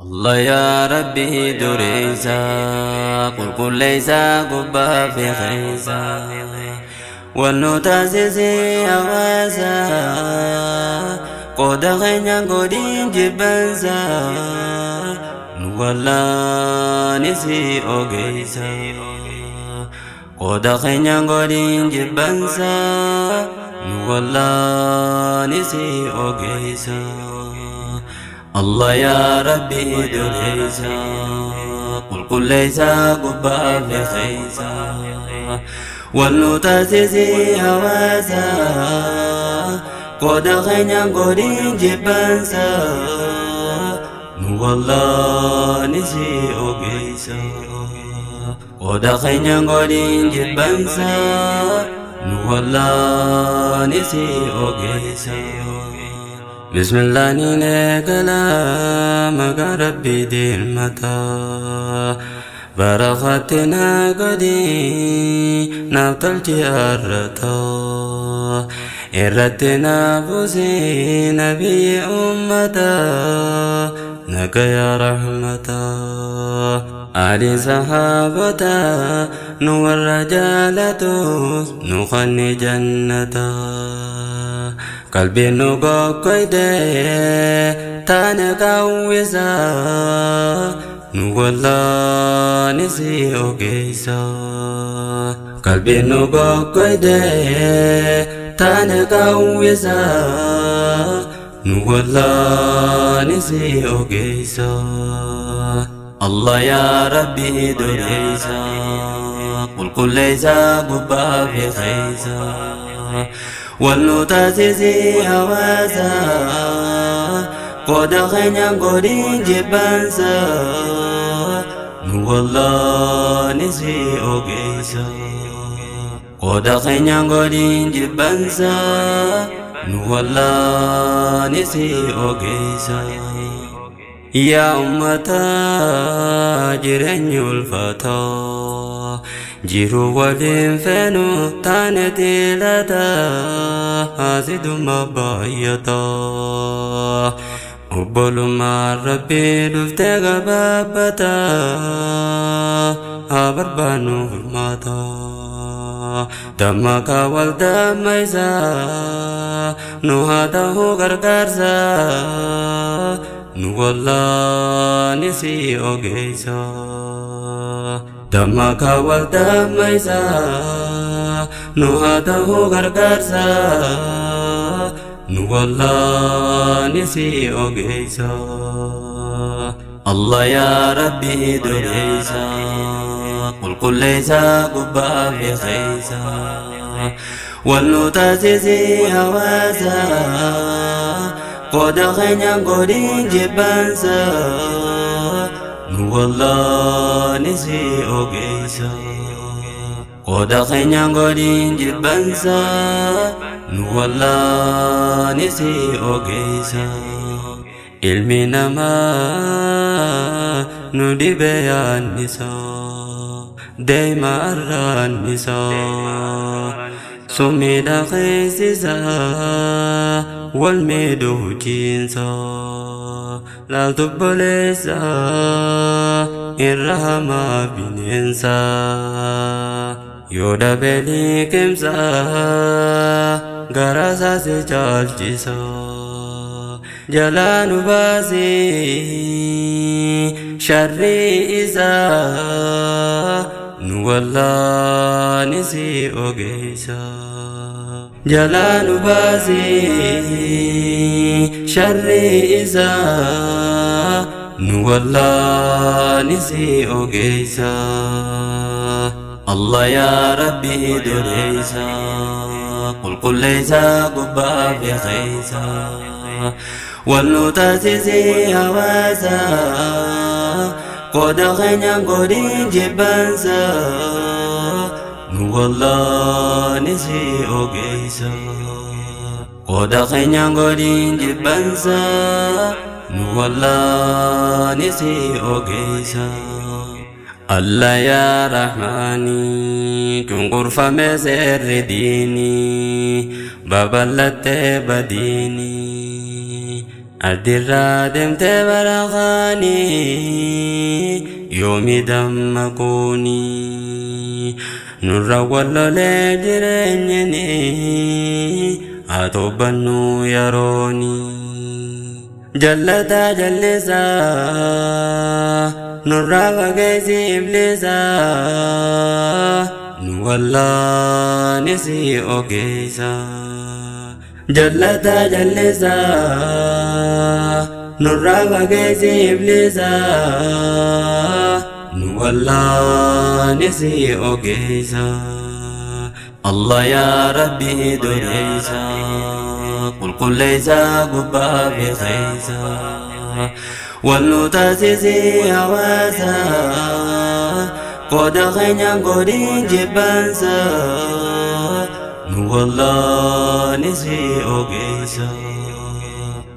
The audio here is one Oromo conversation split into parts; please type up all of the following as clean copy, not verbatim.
الله يا ربي دريسا قل قل ليس قبا في خيسا والنتاسسي أواسا قد غنيا قدين جبنسا ولا نسي أوغيسا قد غنيا قدين جبنسا ولا نسي أوغيسا الله يا ربي دريسا قل قل ليس قبا في خيسا والنتاسسي أواسا قد غنيا قدين جبنسا والله نسي أوغيسا قد غنيا قدين جبنسا والله نسي أوغيسا بسم الله نينكلا مغربي دين متا برختنا قدي نبتلتي أرتا إرتنا بوسي نبي أمتا نك يا رحمتا آل صحابتا نور رجالتو نخني جنتا قلبي نقوكيدي تانكاويسا نولا نسي أوغيسا قلبي نقوكيدي تانكاويسا نولا نسي أوغيسا الله يا ربي دريسا قل قل ليس قبا في خيسا والنتاسسي أواسا قد غنيا قدين جبنسا والله نسي أوغيسا قد غنيا قدين جبنسا والله نسي أوغيسا يا أمتا جرني الفتى جيرو ولين فنو تانتي لتا أزيد ما بايتا أبول ما ربي دفتغ بابتا أبربانو ماتا دمك والدميسا نهاده غرغرزا نولا نسي أوغيسا دمك والدميسا نهاده غرغرزا نولا نسي أوغيسا الله يا ربي دريسا قل قل ليس قبا في خيسا والنتاسسي أواسا قد غنيا قدين جبنسا والله نسي أوغيسا قد غنيا قدين جبنسا والله نسي أوغيسا علمي نما ندي بيان نسا دايما النسا سمي دخيسسا والميدو جينسا لا تبلسا إرهما بننسا يودا بلي كمسا غراسا سجالجسا جلان باسي شري إسا نولا نسي أوغيسا جلان باسي شري إسا نولا نسي أوغيسا الله يا ربي دريسا قل قل ليس قبا في خيسا والنتاسسي أواسا قد غنيا قدين جبنسا والله نسي أوغيسا قد غنيا قدين جبنسا والله نسي أوغيسا الله يا رحماني تنقر فمسر ديني بابلت بديني Ardirraa deemtee barakaanii yoomi dammaquuni nurra wallolee jireenyini haa tobbannuu yerooni. Jallataa jallisaa nurraa fageessi iblisaa nu wallaanis ogeessa. Jallataa jallisaa nurraa fageessi iblisaa nu wallaanis ogeessa. Allah yaa Rabbi dureessa qulqulleessa gubbaa fi keessa wal nu taasisii hawaasa qooda keenyaan godhin jibbansa nu wallaanis ogeessa.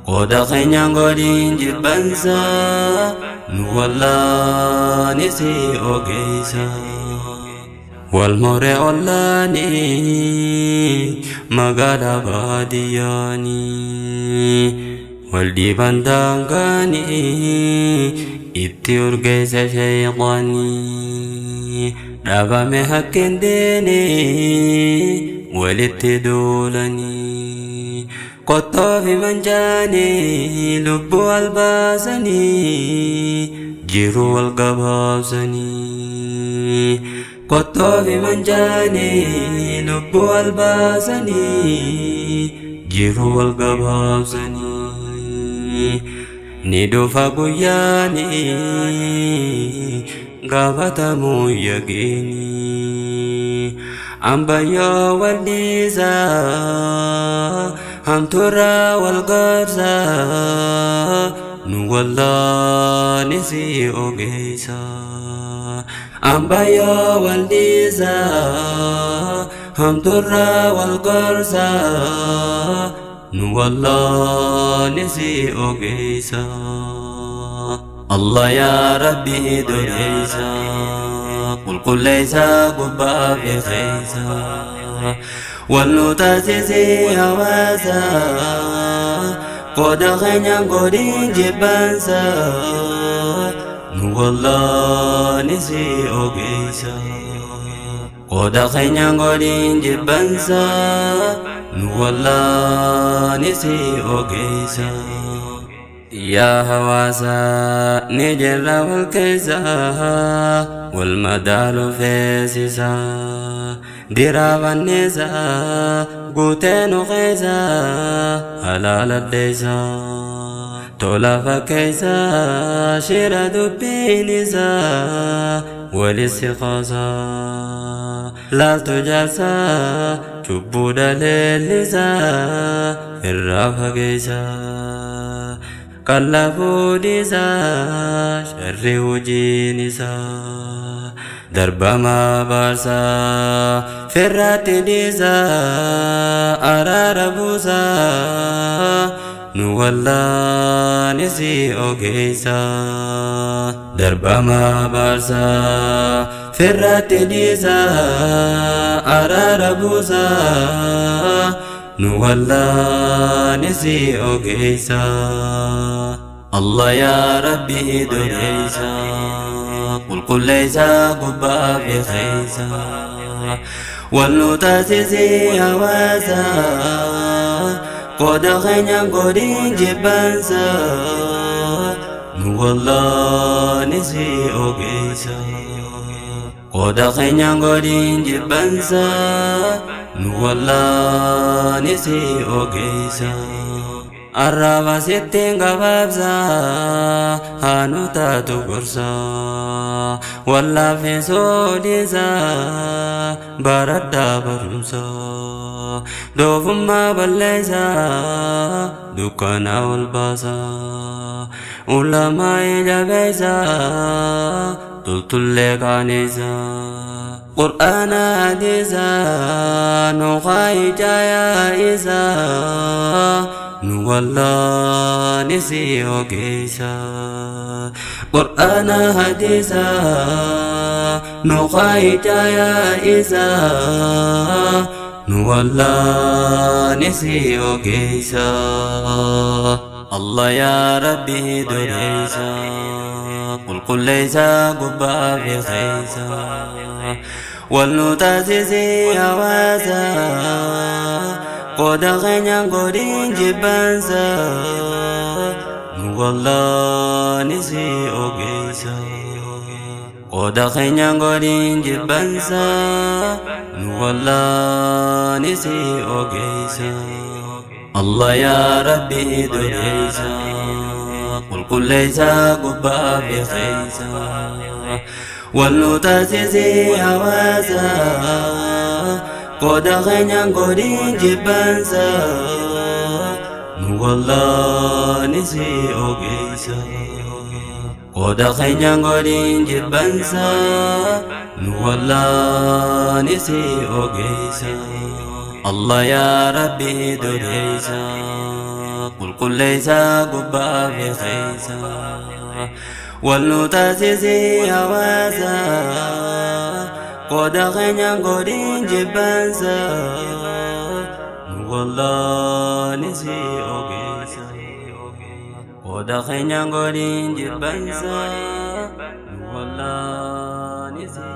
Qooda keenyaan godhin jibbansa nu wallaanis ogeessa. Wal more ollaanii magaalaa baadiyyaanii wal dhiiban daangaanii itti urgeessa sheeyxaanii dhaabame hakkin diinii walitti duulanii qottoo fi manjaanii lubbuu albaasanii jiruu wal gabaabsanii qottoo fi manjaanii lubbuu albaasanii jiruu wal gabaabsanii ni dhufa guyyaanii gaafatamuu yaqiinii ambayyoo wal dhiisaa hamtuurraa wal gorsaa nu wallaanis ogeessa. Ambayyoo wal dhiisaa hamtuurraa wal gorsaa nu wallaanis ogeessa. Allah yaa Rabbi dureessa qulqulleessa gubbaa fi keessa wal nu taasisii hawaasa qooda keenyaan godhin jibbansa nu wallaanis ogeessa. Qooda keenyaan godhin jibbansa nu wallaanis ogeessa. Yaa hawaasa ni jirra wal keessa wal madaalu feesisa diraabanneessa guutee nu keessa halaaladdeessa tola fakkeessa shira dubbiin isaa walitti qoosa laaltu jaarsa cubbuu dhaleellisa irraa fageessa. Kallafuu dhiisaa sharri hojiin isaa darbamaa baarsaa firraatti dhiisaa araara buusaa nu wallaanis ogeessa. Darbamaa baarsaa firraatti dhiisaa araara buusaa nu wallaanis ogeessa. Allah yaa Rabbi dureessa qulqulleessa gubbaa fi keessa wal nu taasisii hawaasa qooda keenyaan godhin jibbansa nu wallaanis ogeessa. Qooda keenyaan godhin jibbansa nu wallaanis ogeessa. Arraba sittiin gabaabsa haa nu taatu gorsa wallaafisuu dhiisa baradhaa barumsa doofummaa balleessa dukkana ol baasa ulamaa jabeessa tultullee qaaneessa qur'aana hadiisa nu qaayica isa nu wallaanis ogeessa. Qur'aana hadiisa nu qaayica isa nu wallaanis ogeessa. Allah yaa Rabbi dureessa, qulqulleessa gubbaa fi keessa. Wal nu taasisee hawaasa, qooda keenyaan godhin jibbansa. Nu wallaani si ogeessa. Qooda keenyaan godhin jibbansa, nu wallaani si ogeessa. Allah yaa Rabbi dureessa, qulqulleessa gubbaa fi keessa. Wal nu taasisee hawaasa, qooda keenyaan godhin jibbansa. Nu wallaani si ogeessa. Qooda keenyaan godhin jibbansa, nu wallaani si ogeessa. Allah yaa Rabbi dureessa, qulqulleessa gubbaa fi keessa. Wal nu taasisee hawaasa, qooda keenyaan godhin jibbansa. Nu wallaani si ogeessa. Qooda keenyaan godhin jibbansa, nu wallaani si